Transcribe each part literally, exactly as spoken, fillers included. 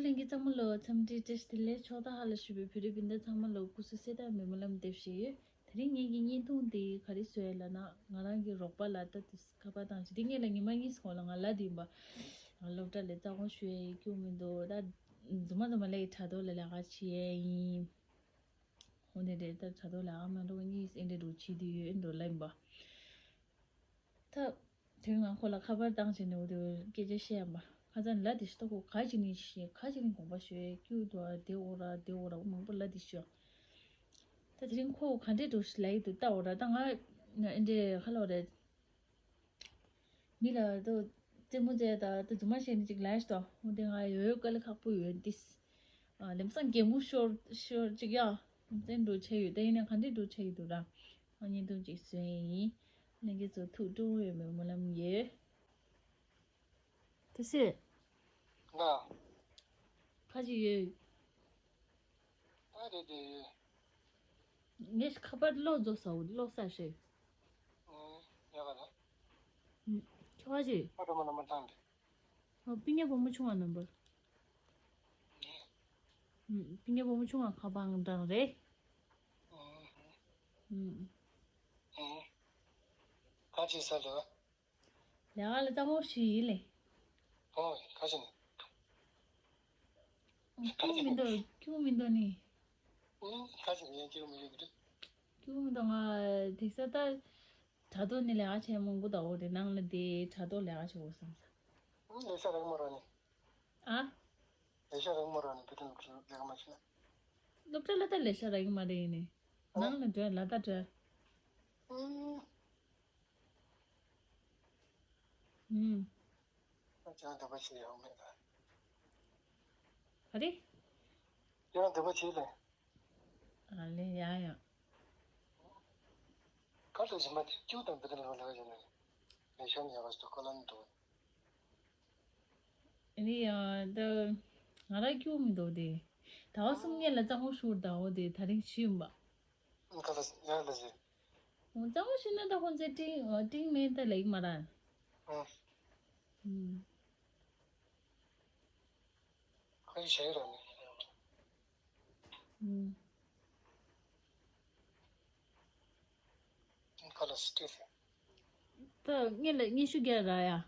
ལྷན་རྒྱས་ཚང་མ་ལ་འཚམས་འདྲི་བཀྲ་ཤིས་བདེ་ལེགས། ཕྱོགས་མཐའ་ཧ་ལ་བཞུགས་པའི་བོད་རིགས་སྤུན་ཟླ་ཚང་མ་ལ་སྐུ་གཟུགས་གསལ་ཐང་མེ་སྨོན་ལམ་འདེབས་བཞིན་ཡོད། དེ་རིང་ངེད་ཀྱི་བརྙན་ཐུང་འདི་ག་རེ་བཟོས་ཡོད་ལབ་ན། ང་རང་གི་རོགས་པ་ལ་ད་དུས་ཁ་པར་བཏང་བྱས། དེ་སྔོན་ལ་ཉི་མ་གཉིས་སྔོན་ལ་ང་ལབ་བསྡད་ཡིན་པ། ང་སློབ་གྲྭ་ལ་རྩ་དགོངས་ཞུ་ཡས་ཡིན། སྐྱོན་མི་འདུག་ད་རྫུན་མ་རྫུན་མ་ལབ་ཡིན། དྲ་ཐོག་ལ་ལས་ཀ་བྱེད་ཡས་ཡིན། འོ་ནི་རེད། ད་དྲ་ཐོག་ལས་ཀ་མ་འགྲོ་གཉིས་ཨེ་འདྲ་འགྲོ་བྱེད་དུས་ཡོད་འགྲོ་ལབ་ཡིན་པ། ད་དེ་ང་ཁོ་ལ་ཁ་པར་བཏང་བྱས་ནས་འོ་དེ་སྐད་ཆ་བཤད་ཡ་མ། ཁ་སང་ལ་དེ་ཤི་ཏོ་ཁོ་ག་ཅི་ནི་ཤི་ག་ཅི་ནི་དགོངས་པ་ཞུ་ཡས་སྐྱུག་དོ་དེ་འོ་ར་དེ་འོ་ར་འོ་མང་པོ་ལ་དེ་ཤི། ད་དེ་རིང་ཁོ་ག་འདྲས་འགྲོ་ཤི་ལ་ཡི་དུ་ལྟ་འོ་ར། ད་ང་ཨེ་འདྲས་ཁ་ལོ་རེད། མི་ལ་དུ་རྩེད་མོ་རྩེ་ད་དུ་རྫུན་མ་བཤད་ནི་ཅིག་ལ་ཤི་ཏོ། འོ་དེ་ང་ཡོད་ཡོད་དཀའ་ལས་ཁག་པོ་ཡོད་འདིས། ལམ་སང་གད་མོ་ཤོར་ཤོར་ཅིག་ཡ། ལམ་སང་འགྲོ་ཆེ་ཡོད། ད་ཡིན་ན་ག་འདྲས་འགྲོ་ཆེ་ཡོད་དུ་ར། ཨ་བརྙན་ཐུང་ཅིག་བཟོས་ཡིན། ལྷན་རྒྱས་ཚོ་ཐུགས་སྤྲོ་བོ་ཡོད་མེད་སྨོན་ལམ་ཡོད། དེ་སྲིད། ང་ཁ་ཅིག་ཡོད། ཨ་རེད་དེ་ཡོད། ངས་ཁ་པར་ལོག་རྫོགས་སོང་། ལོག་ས་ཞིག་ཨང་། ཡག་ག་ལ། ཁྱོད་ཁ་ཅིག་ཨ་རོ་མ་ན་མ་ཐང་དེ། ཨོ། སྤུན་ཀྱག་བུ་མོ་ཆུང་བ་ནམ་བར། ཨུམ། སྤུན་ཀྱག་བུ་མོ་ཆུང་བ་ཁ་པར་འདྲ་རེད། ཨུམ། ཨུམ། ཨུམ། ག་ཅི་ཟ་ལ། ལས་ཀ་ལ་གཙང་པོ་ཞིག་ཡིན་ལེ། ཨོ། ག་ཅི་ནི། སྐྱུག་མི་འདུག་སྐྱུག་མི་འདུག་ནི། ཨུམ། ག་ཅི་ནི་ཡང་སྐྱུག་མི་འདུག་སྐྱུག་མི་འདུག་ང་དེ་ས་ད། དྲ་ཐོག་ནས་ལས་ཀ་བྱས་མང་པོ་དང་། འོ་དེ་ནང་ལ་དེ་དྲ་ཐོག་ལས་ཀ་བྱེད་དགོས་བསམ་ས། ཨུམ། ལས་ས་རག་མ་རག་ནི། ཨ། ལས་ས་རག་མ་རག་ནི་བོད་དོན་ལས་ཀ་མ་བྱེད་ན། སློབ་གྲྭ་ལ་ད་ལས་ས་རག་གི་མ་རེད་ཡིན་ནི། ཨ། ནང་ལ་འགྲོ་ལ་ད་འགྲོ། ཨུམ། ཨུམ། ཨ་ཅག་འདོད་པ་བྱེད་ཡོང་མེད་ལ། ག་རེ། ཁྱེད་རང་འདོད་པ་བྱེད་ལེ། ཨ་ལེ་ཡ་ཡ། ག་ལ་ཞིམ་པ་དེ་ཅུ་དང་བི་དེ་ལ་ལ་ཡོད་ནས། ལས་ཤོར་ཡག་པ་ཞིག་ཏུ་ཀོ་ལ་ནི་འདུག་ཨ་ནི་ཡང་ད་ང་རང་སྐྱུག་མི་འདུག་དེ། ཟླ་བ་གསུམ་ངེད་ལ་གཙང་པོ་ཤུར་ཟླ་བོ་དེ་ད་རིང་ཤི་ཡིན་པ། ཁ་ལ་ཡར་ལ་ཟེར། འོ་གཙང་པོ་ཤུར་ན་ད་ཁོང་ཚོས་ཏིང་ཏིང་མེད་ད་ལེགས་མ་ར། ཨང་། ཨུམ། ཁོའི་ཞལ་ར་ནི། ཨུམ། ཁ་ལ་སི་ཏི་ཧྥི། ད་ངེད་ལ་སྙན་ཞུ་རྒྱག་ར་ཡ། ཨ།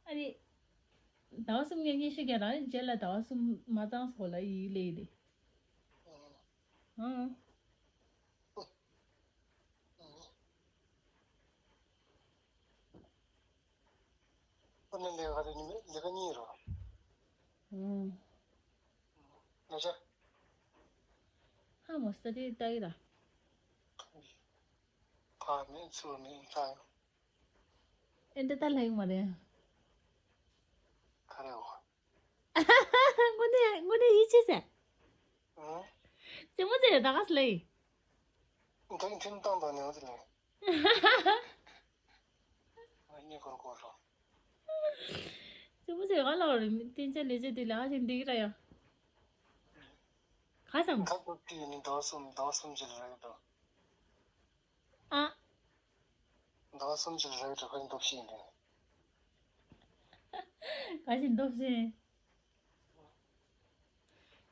ཨ་ནི། ཟླ་བ་གསུམ་ངས་སྙན་ཞུ་རྒྱག་ར་ནི་རྗེས་ལ་ཟླ་བ་གསུམ་མ་གཙང་སོགས་ལ་ཡིག་ལེ་ཡི་ལེ། ཨ། ཨ། ཨ་ནི་ལས་ཀ་རེ་ནི་ལས་ཀ་གཉིས་རོ། ཨུམ། ལས་ཀ་ཧ་མོ་སྟ་དེ་ལྟ་གི་ར། ཕ་མེད་ཚུར་མེད་ལྷ་ཡོད། ཨེ་འདི་ལྟ་ལྷ་ཡོད་མ་རེད། ག་རེ་འོ། དངོས་གནས་དངོས་གནས་ཡིད་ཆེས་ཟེར། ཨང་། རྩེད་མོ་རྩེ་ད་ག་སི་ལེ། ཐིམ་ཐིམ་བཏང་དང་ནས་འོ་དེ་ལེ། ཨ་ནི་གོར་གོར་རོ། རྩེད་མོ་རྩེ་ག་ལ་བར་བསྟན་ཆ་ལས་ཆ་དེ་ལ་ཨ་ཞིག་འདི་གི་ར་ཡ། ག་སམ། ཁ་ཐུག་དེ་ནི་ཟླ་གསུམ་ཟླ་གསུམ་ཅི་ལ་རེད་དོ། ཨ། ཟླ་གསུམ་ཅི་ལ་རེད་དོ་ཁོ་ནི་འདུག་ཤེས་ནས། ག་ཞིག་འདུག་ཤེས།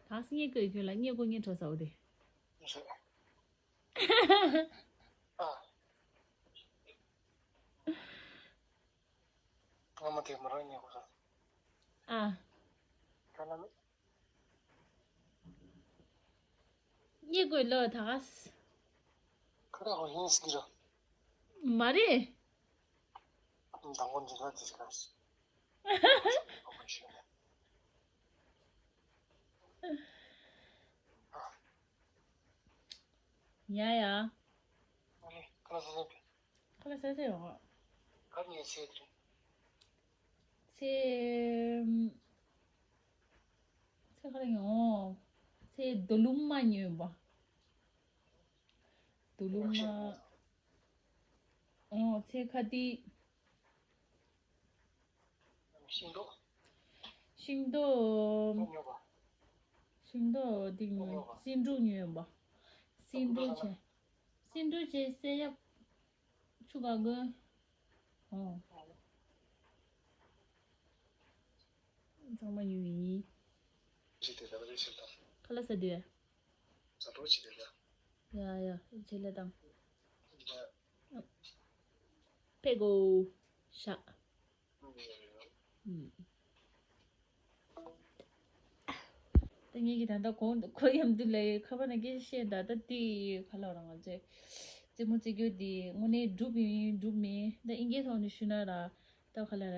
ད་སྙེ་གོས་ཁྱོད་ལ་སྙེ་གོ་སྙེ་བྲོ་ཟ་འོ་དེ། རེད། ཨ། ང་མ་དེ་མ་རང་སྙེ་གོ་ཟ། ཨ། ད་ལ་མེད། སྙེ་གོས་ལོ་ད་ག་སི། ཁ་ར་ཧོ་ཧིན་སི་གི་ར། མ་རེད། མདང་དགོང་འདི་ལ་དེ་ག་སི། ཡ་ཡ། ཁ་ལ་ས་ས་ཁ་ལ་ས་ས་ཡོང་། ཁ་ཉེ་ཚེ་དེ། ཚེ། ཚེ་ག་རེ་ཡོང་། ཚེ་རྡོ་ལུང་མ་ཉོས་པ། རྡོ་ལུང་མ། ཨོ་ཚེ་ཁ་ཏི། ཤིང་ཏོག་ཤིང་ཏོག་ཉོས་པ། ཤིང་ཏོག་འདི་ཉོས་པ། སེ་འབྲུ་ཉོས་པ། སེ་འབྲུ་བྱས། སེ་འབྲུ་བྱས་སེ་ཡབ། ཆུ་ག་གོན། ཨོ། ཚང་མ་ཉོས་ཡིན། ཅི་དེ་ལ་རེ་ཞིག་དང་། ཁ་ལག་ཟ་དུས། ཟ་འགྲོ་ཅི་དེ་ལ། ཡ་ཡ་ཅི་ལ་དང་། ཡ། ཕེ་གོ། ཤ། ཨུམ། ད་ངེད་ཀྱི་ད་ལྟ་གོང་ཁོ་ཡམ་དུ་ལས་ཁ་པ་ན་སྐད་བཤད་ད་ལྟ་དེ་ཁ་ལོ་རང་ང་ཚོས་རྩེད་མོ་རྩེ་རྒྱུ་དེ་དངོས་གནས་འགྲུབ་ཡིན་འགྲུབ་མིན་ད་ཨིན་སྐད་ཐོག་ནས་ཞུ་ན་ར་ད་ཁ་ལ་ར་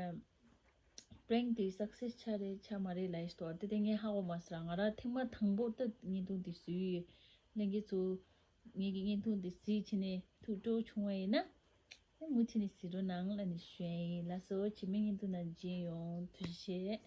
པྲེང་དེ་སག་སེས་ཆ་རེད་ཆ་མ་རེད་ལ་ཡིན་ཏོ་དེ་དེ་ངས་ཧ་གོ་མ་སོང་ར། ང་ར་ཐེངས་མ་དང་པོ་ད་བརྙན་ཐུང་དེ་བཟོས་ཡོད། ལྷན་རྒྱས་ཚོ་ངེད་ཀྱི་བརྙན་ཐུང་དེ་གཟིགས་བྱས་ནས་ཐུགས་སྤྲོ་བྱུང་བ་ཡིན་ན། ཨེ་མུ་མཐུད་ནས་གཟིགས་རོགས་གནང་ལབ་ནས་ཞུ་ཡ་ཡིན། ལགས་སོ། ཕྱི་མའི་བརྙན་ཐུང་ནང་མཇལ་ཡོང་། ཐུགས་རྗེ་ཆེ།